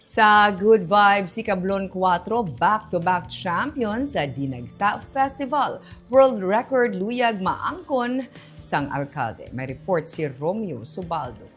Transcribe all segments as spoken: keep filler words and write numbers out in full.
Sa Good Vibes, si Kablon Kuwatro, back-to-back champion sa Dinagsa Festival. World record luyag maangkon sang alkalde. May report si Romeo Subaldo.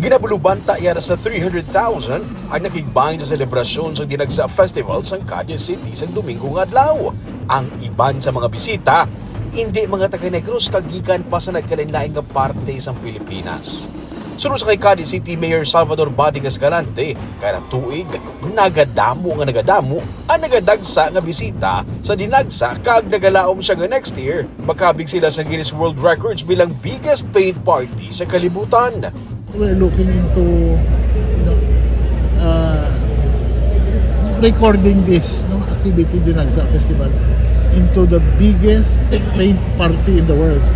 Ginabulubanta yara sa three hundred thousand ang nakigbahin sa selebrasyon sa Dinagsa Festival sang Cadiz City sang Domingo nga adlaw. Ang iban sa mga bisita, indi mga taga-Negros kag gikan pa sa nagkalainlain nga parte sang Pilipinas. Suno sa kay Cadiz City Mayor Salvador Bading Escalante, kada tuig nagadamo nga nagadamo ang nagadagsa nga bisita sa Dinagsa kag nagalaom siya nga next year makabig sila sa Guinness World Records bilang biggest paint party sa kalibutan. We're looking into, you know, uh, recording this, no, activity, Dinagsa Festival, into the biggest paint party in the world.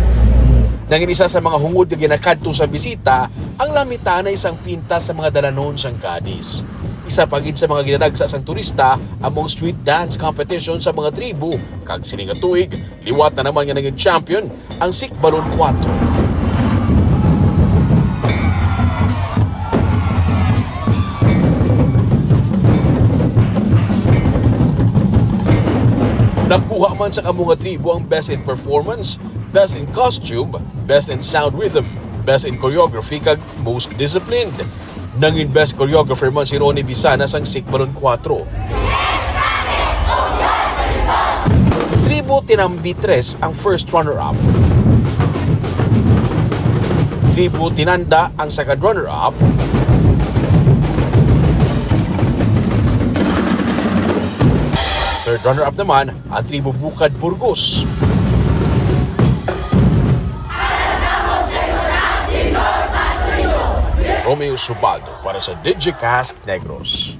Nangin isa sa mga hungod nga ginakadto sa bisita ang lamitanay sang pintas sa mga dalanon sang Cadiz. Isa pa gid sa mga ginadagsa sang turista among street dance competition sa mga tribo, kag sini nga tuig liwat na naman nga nangin champion ang Sikbalon Kuwatro. Nakuha man sa amo nga tribo ang Best in Performance, Best in Costume, Best in Sound Rhythm, Best in Choreography, kag Most Disciplined. Nangin Best Choreographer man si Ronnie Bisana sang Sikbalon Kuwatro. Tribo Tinambi Tres ang first runner-up. Tribo Tinanda ang second runner-up. Third runner-up naman ang Tribo Bukad Burgos. Romeo Subaldo para sa Digicast Negros.